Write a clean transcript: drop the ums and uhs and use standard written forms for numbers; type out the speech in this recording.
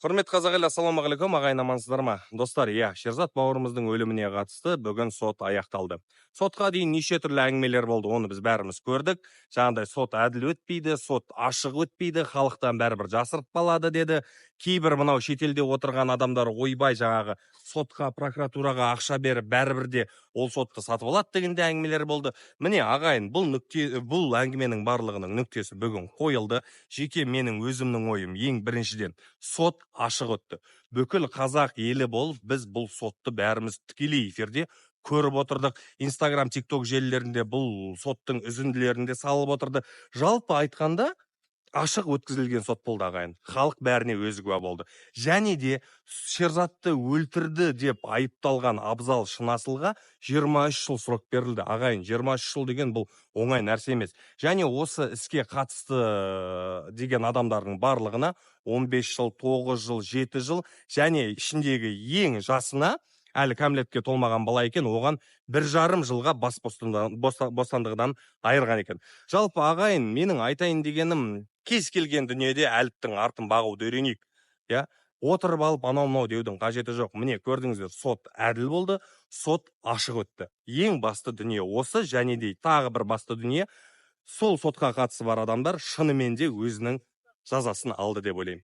Құрметті қазақ елі, ассалаумағалейкум, ағайын, амансыздар ма? Достар, иә, Шерзат бауырымыздың өліміне қатысты бүгін сот аяқталды. Сотқа дейін неше түрлі әңгімелер болды, оны біз бәріміз көрдік. Жаңағыдай сот әділ өтпейді, сот ашық өтпейді, халықтан бәрібір жасырып қалады деді. Кейбір мынау шетелде отырған адамдар ойбай, жаңағы сотқа, прокуратураға ақша беріп, бәрібір де ол сотты сатып алады деген де әңгімелер болды. Міне, ағайын, бұл нүкте, бұл әңгіменің барлығының нүктесі бүгін қойылды. Жеке менің өзімнің ойым, ең біріншіден, сот ашық өтті. Бүкіл қазақ елі болып, біз бұл сотты бәріміз тікелей эфирде көріп отырдық. Инстаграм, Тикток желілерінде бұл соттың үзінділерін де салып отырды. Жалпы айтқанда, ашық өткізілген сот болды, ағайын. Халық бәріне өзі куә болды. Және де Шерзатты өлтірді деп айыпталған Абзал Шынасылға 23 жыл срок берілді. Ағайын, 23 жыл деген бұл оңай нәрсе емес. Және осы іске қатысты деген адамдардың барлығына 15 жыл, 9 жыл, 7 жыл және ішіндегі ең жасына, әлі кәмелетке толмаған бала екен, оған 1,5 жылға бас бостандығынан айырған екен. Жалпы, ағайын, менің айтайын дегенім, кез келген дүниеде әліптің артын бағуды үйренейік, иә. Отырып алып анау мынау деудің қажеті жоқ. Міне, көрдіңіздер, сот әділ болды, сот ашық өтті. Ең басты дүние осы. Және де тағы бір басты дүние, сол сотқа қатысы бар адамдар шынымен де өзінің жазасын алды деп ойлаймын.